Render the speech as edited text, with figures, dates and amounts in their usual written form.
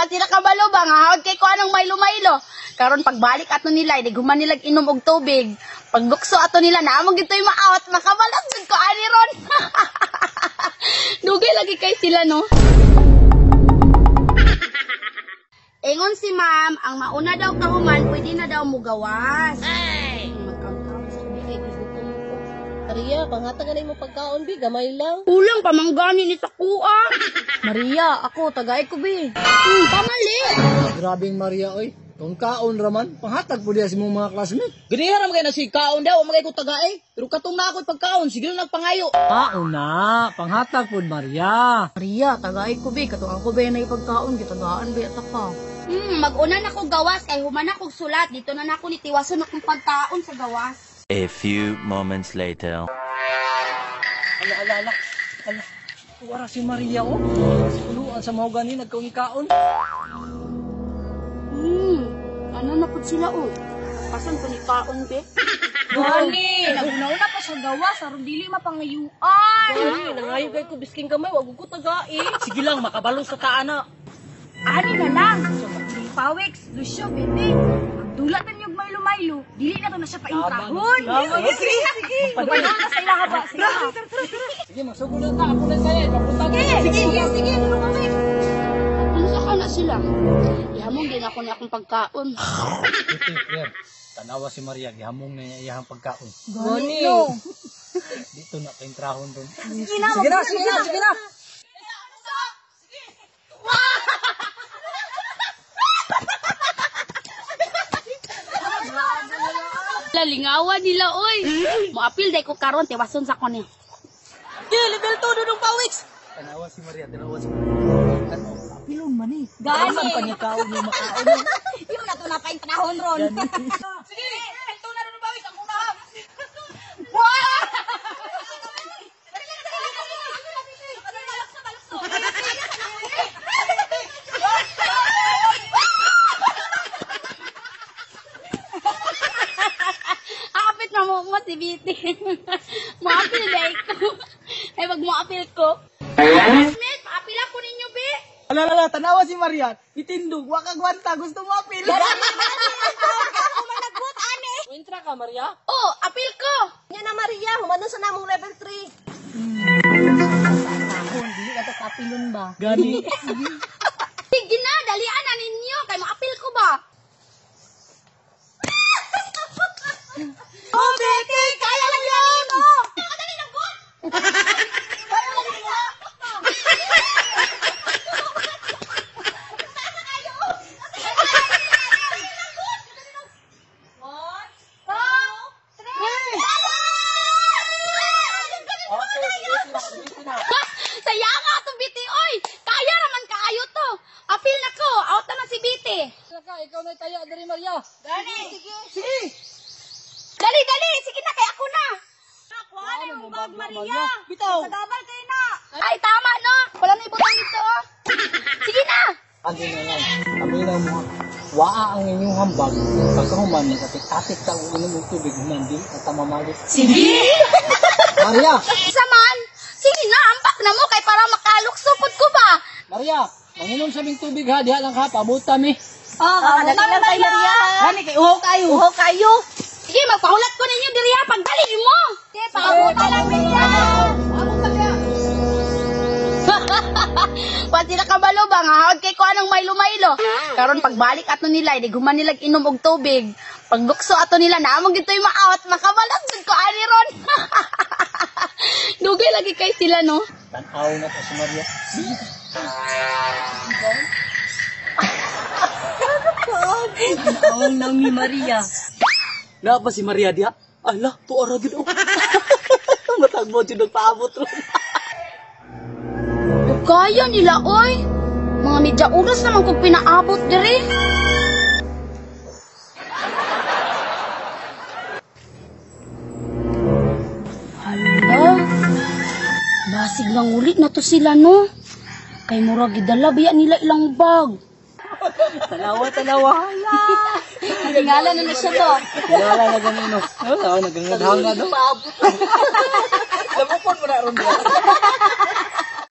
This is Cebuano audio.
Wa sila kabalo ba nga hawd kay ko anong maylo-maylo. Karon pagbalik ato nila, di human nila inom og tubig. Paglukso ato nila na mo gitoy ma-out, makabalas jud ko ani ron. Dugay lagi kay sila no. Ingon si ma'am, ang mauna daw kahuman, pwede na daw mugawas. Ay! Maria, panghatagan na mo pagkaon, bi. Gamay lang. Kulang pamanggani ni sa kuha. Maria, ako, tagay ko, bi. Pamali. Grabing Maria oy. Kung kaon raman, panghatag po diya sa imong mga classmate. Ganiha ra magay na si kaon daw, magay ko tagay. Pero katong na ako'y pagkaon, sige lang nagpangayo. Kaon na, panghatag po Maria. Maria, tagay ko, bi. Katong ako, bi, na ipagkaon. Gitagaan, bi, at ka. Mag-una na ko gawas kay human na kog sulat. Dito na nako ni tiwason akong pagkaon sa gawas. A few moments later. Ala, ala, ala. Ala, wara si Maria oh. Suluan sa mga gani, nagkaon-kaon. Ano na pud sila oh. Pasan pa ni kaon be? Gani! Naguna-una pa siya gawas. Aron dili mapangayuan. Gani, nangayo kay ko bisking kamay. Wag ko tagay. Sige lang, makabalo sa taan na. Ani na lang. Pawix, Lucio, Bebe. Magdula ta niyog maylo-maylo. Dili na to na siya paintrahon. Sige, sige. Magpadula na sa ilaha ba? Sige. Sige, magsugod na ta. Ako na sa'yo. Papunta ko. Sige, sige, sige. Tulong kami. Ano sa kana sila? Ihamong din ako ni akong pagkaon. Iti, Claire. Tanawa si Maria, gihamong na niya iyahang pagkaon. Gani. Dito na kaintrahon ron. Sige na, Sige na, sige na, sige na. Lalingawan nila oy. Moapil day ko karon tiwason sa ko ni. Di, level 2 dudong pawiks. Tanawa si Maria, tanawa si Maria. Tanawa, apilon man eh. Gani. Saan pa niya kaon yung makaon? Di mo na to na paintrahon ron. Sige, level 2 na dudong pawiks ang una. Apit na mo mo si Biti. Moapil day ko. Ay wag moapil ko. Classmate, maapil ako ninyo be. Ala, ala, ala, tanawa si Maria. Itindog, wakagwanta, gusto mo apil. Intra ka, Maria. Oh, apil ko. Nya na, Maria. Humano sa namong level 3. Dili na to kapilon ba? Gani. Sige na, dalian na ninyo kay moapil ko ba. Oh, Bete, kaya lang yun. Oh. Dali na go. Saya nga itong biti, oy! Kaya raman kaayo to! Apil na ko! Out na na si biti! Ka, ikaw na taya diri Maria. Gani. Sige. Sige. Dali, dali! Sige na, kay ako na! Kuha na yung bag, Maria. Bitaw. Sagabal kayo na. Ay, tama no! Wala na ibutang dito, oh! Sige na! Ano na lang, paminaw mo. Waa ang inyong hambag. Pagkahuman, nagkatik-atik ta ang inom og tubig, human di at tamamalit. Sige! Maria! Isa man! Sige na, ambak na mo kay para makaluksupod ko ba? Maria! Manginom sa ming tubig ha, diha lang ka, pabuta mi. Oh, kakadali lang kay Maria. Gani kay uhaw kayo. Uho kayo. Sige, magpahulat ko ninyo diri ha, pagdali mo! Sige, pabuta lang niya! Wa sila kabalo ba nga hawd kay ko anong maylo-maylo. Karon pagbalik ato nila, di human nila inom og tubig. Paglukso ato nila na mo gitoy ma-out, makabalas jud ko ani ron. Dugay lagi kay sila no. Tanaw na ka si Maria. Tanaw nang ni Maria. Na ba si Maria diha? Ala, tuara gid oh. Matag mo jud nagpaabot ron. Kaya nila oy. Mga medya oras naman kog pinaabot diri. Hala. Basig lang ulit na to sila no. Kay murag gidala biya nila ilang bag. Tanawa, tanawa. Tingala na na siya to. Wala na ganun no. Wala, nagangadhanga do. Lamukon mo na ron diha.